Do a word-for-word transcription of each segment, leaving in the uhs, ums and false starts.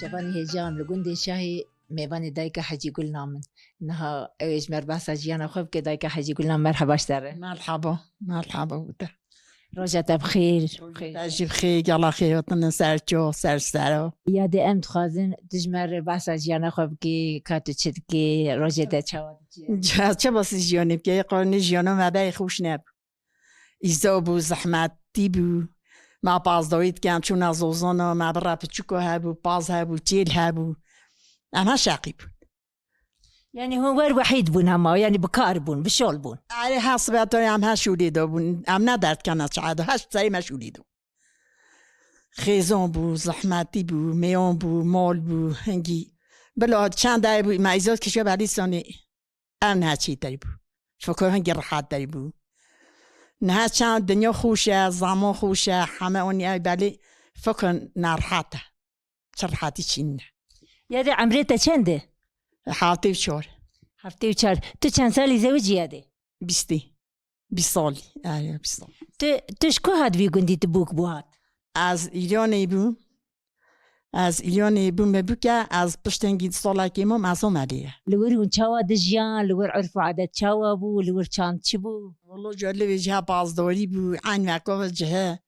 Şevanê hêja em li gundê Şahê mêvanê dayika Hecî Gulnan in. Niha ew ê ji me re behsa jiyana xwe bike, dayika Hecî Gulnan, merheba ji te re. Merhaba, merhaba bi te. Roja te bi xêr. Roja te jî bi xêr, gela xêr hatine ser ço, ser sero. Yadê em dixwazin tu ji me re behsa jiyana xwe bikî, ka tu çi dikî, rojê te çawa diçe? Ca-, çi basî jiyanê bike, qanûnê jiyana me berê xweş nebû. Îzo bû, zehmetî bû. Me pazdawî dikin, çûna zozana, me bira piçûko hebû, paz hebû, çêl hebû. Em her şeqî bûn. Yanî hûn wer wehîd bûn hema, yanî bi kar bûn, bi şol bûn. Erê, her sibeto em her şûlê de bûn. Em ne derdikena çawa de, her serê me şûlê de. Xêzan bû, zehmetî bû, mêyan bû, mal bû, hingî. Bila çend ay bû, me îzot kişiya belî sonê. Ev niha çêtir bû. Fikir hingî rehet der bû. Niha çend dinya xweş e, zaman xweş e, heme anî ev belê fikir nerehet e. Çi rehetî çîn e. Yadê emrê te çend e? Heftê û çar. Heftê û çar. Tu çend salî zewicî yadê? Bîstî. Bîst salî. Erê, bîst salî. Tu, tu ji ku hat vî gundî tu bûk bû hat? Ez Îranê bûm. Ez Îranê bûme bûke, ez piştengî salekê mam, ez hom Elê ye. Li wir hûn çawa dijiyan, li wir urf û adet çawa bû, li wir çand çi bû? Walo ca li vê ciha pazdorî bû, eyn weko ve cihe.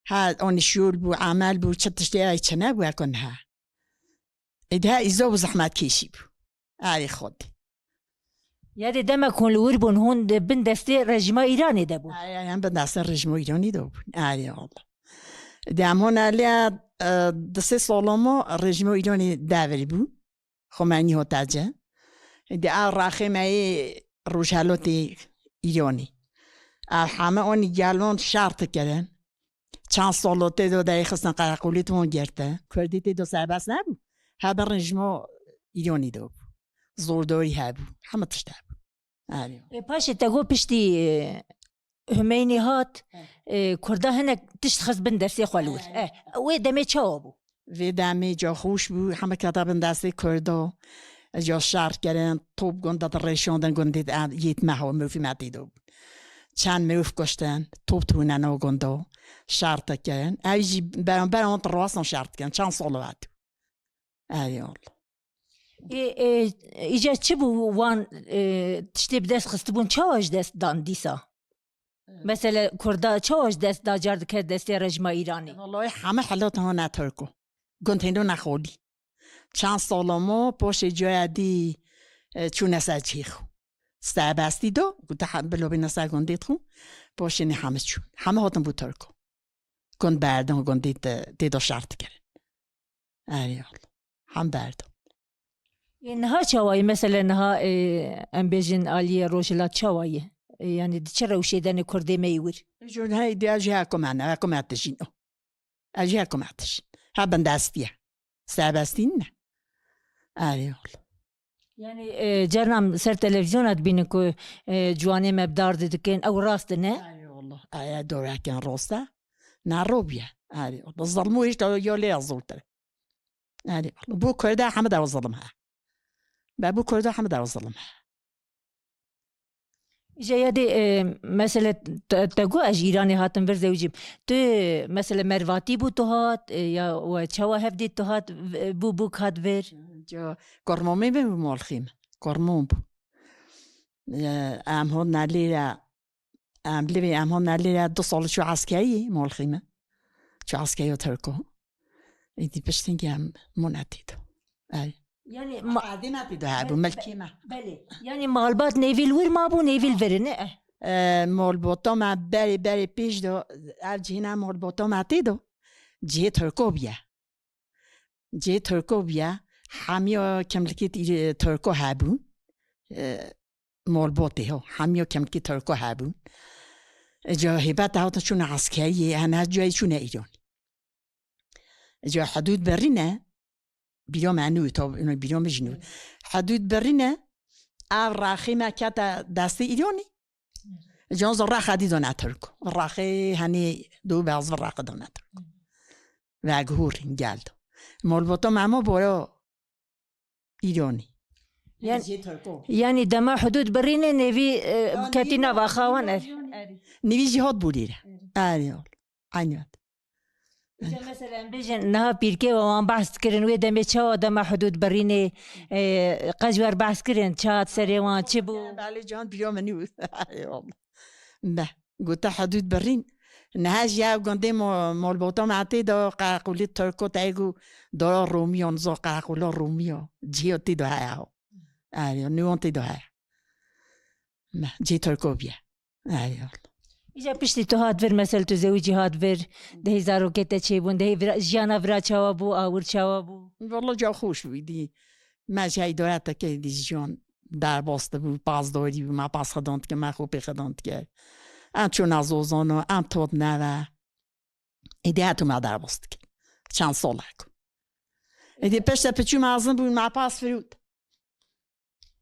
Ha, onî şûl bû, emel bû, çi tiştê ay çi nebû, eko niha. Ê diha îzo bû, zehmetkêşî bû. Erê xwedî. Yadê demek hûn li wir bûn, hûn di bin destê rejîma Îranê de bûn. Ay, ay, em bin destê rejîma Îranê de bûn. Erê wala. Di em hûn Elê, e, di sê sala me rejîma Îranê devirî bû. Xomeynî hot tece. Di ev rexê me yê rojhelatê Îranê. Ev heme onî gelon şer dikirin. Çend salo tê do derê xistin qereqolî, tu hûn girtin. Kurdî tê do serbest nebû. Hebe rejîma Îranê de bû. Zordorî hebû. Heme tişt hebû. Erê. E, paşê te got piştî, e, Humeynî hat, e, Kurda hinek tişt xist bin destê xwe li wir. E, wê demê çawa bû? Vê demê ca xweş bû, heme kete bin destê Kurda. Ca şer kirin, top gunda dirêşandin gundê de, yêt me hewa, mirofî me tê de bûn. Çend mirof kuştin, top tûne nav gunda, şer dikirin. Ew jî beramber wan di rewastan şer dikirin, çend sal hat. Erê wala. Ê, ê, îca çi bû wan, e, tiştê bi dest xistibûn, çawa ji dest dan dîsa? Mesela Kurda çawa ji dest da car dike destê rejîma Îranê? Wallahî heme helat hane Tirko. Gund hêno nexolî. Çend sala ma paşê caya dî, e, çûne ser cihê xwe. Serbestî do, gote he-, bilo bîne ser gundê xwe. Paşê nê heme çûn. Heme hatin bû Tirko. Gund berdin, gundê te, tê de şer dikirin. Erê wala. Hem berdo. Ê, niha çawa ye? Mesela niha, ê, em bêjin aliyê Rojhilat çawa ye? Ê, yanî di çi rewşê de ne Kurdê me yê wir? Ji hey diya ji hekûmet ne, hekûmet dijîn o. Ez ji hekûmet dijîn. Ha bindestî ye. Serbestî ne. Erê wala. Yanî, e, carna em ser televîzyona dibînin ku, e, ciwanê me bi dar didikin, ew rast e, ne? Erê wala. Eya doreken rast e. Ne robiye. Erê wala. Zilmo hêşta ya lê ya zortir. Erê wala. Bo Kurda hemî de zilm he. Be bo Kurda hemî de zilm he. Îja yadê, e, mesele te, te got ez ji Îranê hatim vir zewicîm. Tu mesele mervatî bû tu hat, e, ya we çawa hev dît tu hat, v-, bû bûk hat vir? Ca, kormamê bû malxî me. Kormon bû. E, em hot nelî re, em li vê em hot nelî re du sal çû eskerî malxî me. Çû eskeriya Tirko. Êdî piştî em mûne tê de. Ey. Yanî ma- Erdê me tê de hebû, milkê me. Belê. Yanî malbat nêvî li wir mabû, nêvî li vir, ne? Eh. E, malbata me berê, berê pêş de, ev cihê ne malbata me tê de. Cihê Tirko bûye. Cihê Tirko bûye. Hemiya kimlikê tî-, Tirko hebû. E, malbatê ho, hemiya kemkî Tirko hebûn. Ca hêbet hatin çûne eskeriyê, hene cayê çûne Îran. Ca hidûd birîne, bîra me nû, tabi, bîra me jî nû. Hidûd birîne, ev rexê me kete destê Îranê. Can zor rexa dî done Tirko. Rexê henê du beyaz rexe done Tirko. Ve guhur gel. Malbata me ama bora Îranî. Yan-, Cihê Tirko. Yanî dema hudûd birîne nêvî, e, Ya, ketî nêvî nava de xawan er. Nêvî jî hat borîre. Erê. Erê, wala. Aynı wet. Îca mesela em bêjin niha pîrkê we wan behs dikirin, wê demê çawa dema hudûd birînê, e, qe ji wer behs kirin, çi hat serê wan, çi bû? Belê can bîra min nî bû. Eyvallah. Me gote hudûd birîn. Niha jî ev gundê mo-, molbota me tê de qereqûlî Tirko tê ku dora Romî ya, nizo qereqûla Romî ya. Cihê tê de heye. Erê, nû wan tê de heye. Me, cihê Tirko bîye. Erê, Îja piştî tu hat vir, mesel tu zewicî hat vir, dehê zarokê te çêbûn, dehê vira, jiyana vira çawa bû, awir çawa bû? Valla ca xweş bû, îdî me ji heydoya te kê dî jiyan derbas dibû, pazdorî bû, me pas xedan dike, me xwe pê xedan dike. Em çûna zozano, em tot neve. Êdî heto me derbas dike. Çend salek. Êdî pişte piçû mezin bû, me pas firût.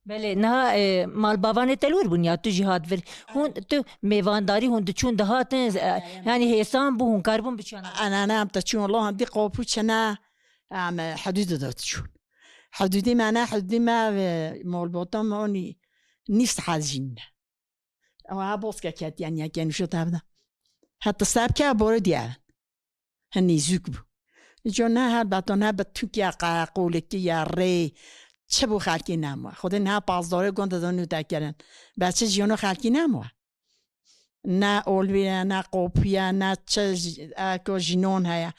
Belê, niha, e, malbavanê te li wir bûn ya tu jî hat vir. Hûn, tu mêvandarî hûn diçûn dihatin, e, yanî hêsan bû, hûn karibûn biçûn. Ana, ana, em te çûn, lo hindî qopû çene, em, e, hidûdê de diçûn. Hidûdê me ne, hidûdê me, e, molbota me onî nîv saet jî ne. Ew ha boske ketiye niyeke nûşo te bide. Heta sebke boro diye. Hin nêzûk bû. Îco ne helbet ne bi tûkê qereqolekî ya rê çi bû xelkê nema. Xwedê niha pazdorê gund de nû te kirin. Be çi jiyano xelkê nema. Ne olvî ye, ne qopû ye, ne çi j-, eko jînon heye.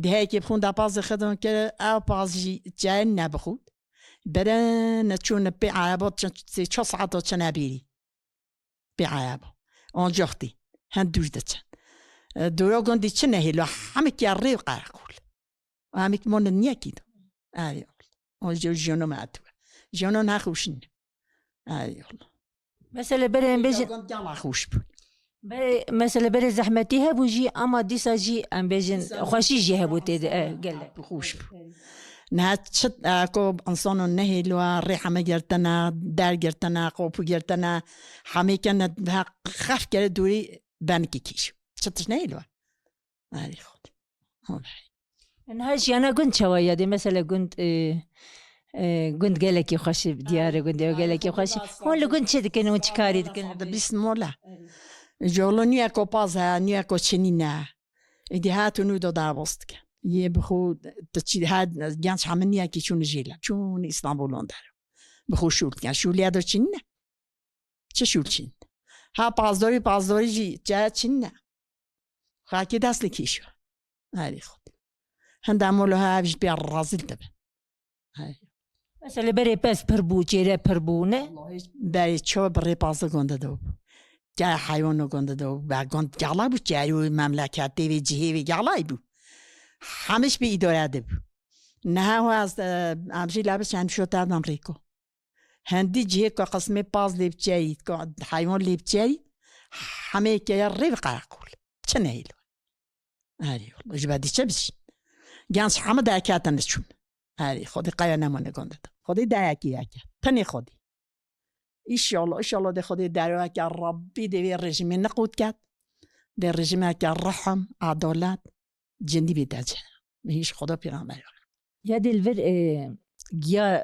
Di heyekê bi xûn de pazê xidon kir, ew paz jî çend nebixût. Bere ne çûne pê ereba çi, sê çar saeta çi nebîrî. Pê ereba. Ancaq tê. Hin dûr diçin. E, dora gundî çi nehêlo, hemik ya rê qereqol. Hemik mon niyekî do. Erê. O jî jiyano me hatû. Jiyano nexweşin. Erê. Mesele berê em bêjin. Gund gala xweş bû. Berê, mesele berê zehmetî hebû jî, ama dîsa jî em bêjin xweşî jî hebû tê de, e, gelek. Xweş bû. Niha çi, e, ko insano nehêlo, rê heme girtine, der girtine, qopû girtine, hemê kene, ha, xef kere dûrî benikî kîş. Çi tişt nehêlo. Erê xwe. Niha jiyana gund çawa ya dê? Mesela gund, e, e, gund gelekî xweş e, diyar e, gundê ew gelekî xweş e. Hûn li gund çi dikin, hûn çi karî dikin? Di bîst mola. Jolo niye ko paz he, niye ko çinî ne. Êdî hat û nû do derbas dike. Yê bi xwe tu çi ha genç hemî niye ki çûn jêle. Çûn Îstanbulon der. Bi xwe şûl dikin. Şûliya do çinî ne. Çi şûl çîn? Ha pazdorî, pazdorî jî çaya çîn ne. Xakê dest li kîş. Erê xwe. Hinda molo ha ev ji pê razî dibin. Erê. Mesela berê pez pir bû, çêre pir bû, ne? Berê ço bi rê pazı gonde de bû. Çaya heywan o gonde de bû. Be gond gala bû, çayê wî memleketê wî cihê wî galay bû. Hemiş bi îdare de bû. Niha waz, e, em jî labi çend şo tevdan rêko. Hindî cihê ku qismê paz lê biçerî, ku heywan lê biçerî, hemê ke ya rê bi qereqol. Çi neylo? Erê, ji bedî çi biçî? Genç hemî derketin diçûn. Erê, Xwedê qeya nemane gonde de. Xwedê dayakî yeke. Tenê Xwedê. Înşallah, înşallah de Xwedê derweke Rabbî de vê rejîmê neqût ket. De rejîmeke rehim, edalet, cindî bê te ce. Hîş Xweda pêxember. Ya dê li vir, e, giya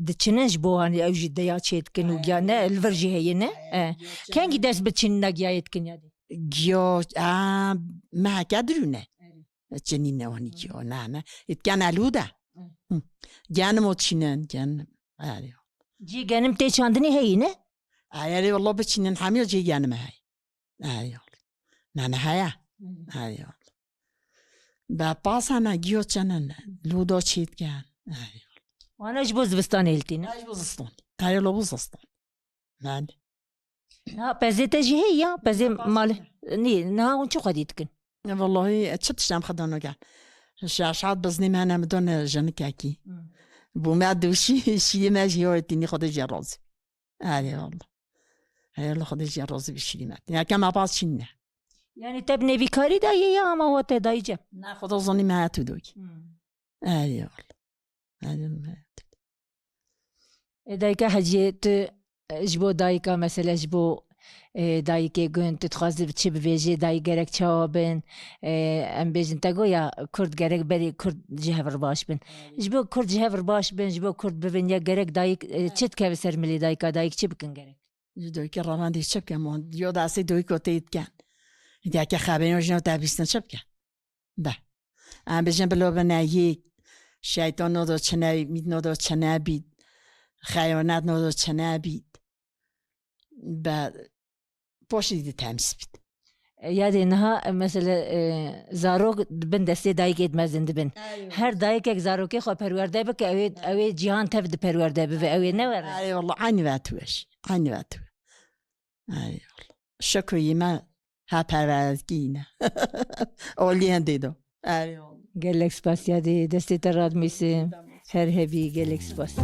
diçine ji bo, hani, ew jî deya çê dikin û giya ne, li vir jî heye ne? E, kengî dest bi çînina giyayê dikin ya dê? Giya, a, me heke dirûne. Çinîne wanî giya, ne, ne. Êt gen elû de. Hı. Gen mo çînen, gen. Erê. Cî genim tê çandinê heyî ne? Erê, walla biçînin hemiya cî genim hey. Erê. Ne, ne heye. Erê. Be pasa ne giyo çenen. Lûdo çît gen. Erê. Wana ji bo zivistan hêltî ne? Ay bo zistan. Erê, lo bo zistan. Belê. Niha pezê te jî heye ya, pezê mal. Nî, niha hûn çi xwedî dikin? E, wellahî, e, çi tişt em xwe dano gel. Şaşat biznî me ne, mi done jinikekî. Hmm. Bû me dûşî, şîyê me jî yoyê tînî Xwedê jê razî. Erê walla. Erê walla Xwedê jê razî bi şîrî me. Ya ke me pas çîn ne. Yani te bi nêvîkarî dayê ya ama wa te dayî cem? Ne, Xweda zanî me hatu doyî. Hmm. Erê walla. Erê walla me hatu. E, dayika Heciyê, tu, e, ji bo dayika, mesele ji bo, e, dayikê gund, tu dixwazî çi bivêjî, dayik gerek çawa bin? E, em bêjin te got ya Kurd gerek berê Kurd ji hev re baş bin. Ji bo Kurd ji hev re baş bin, ji bo Kurd bibin, ya gerek dayik, e, çi dikeve ser milê dayika, dayik çi bikin gerek? Ji dayikê revandê çi bikin? Yo destê dayiko tê dikin. Diyeke xeberên jina te bîstin çi bikin? Be. Em bêjin bilo bine yek. Şeytan nodo çine bît, mît nodo çine bît. Xeyanet nodo çine bît. Be poşî di temiz bît. Yadê niha, e, mesela, e, zarok di bin destê dayikê di mezin dibin. Her dayikek zarokê xwe perwerde bike, ew ê, ew ê cîhan tev di perwerde bibe, ew ê ne were. Ay wallah, aynî ve tu weş. Aynî ve tu. Ay wallah. Şukr yî me ha perwerdekî ne. Olî hindê do. Ay wallah. Gelek spas yadê, destê te radmîsim. Her hebî, gelek spas.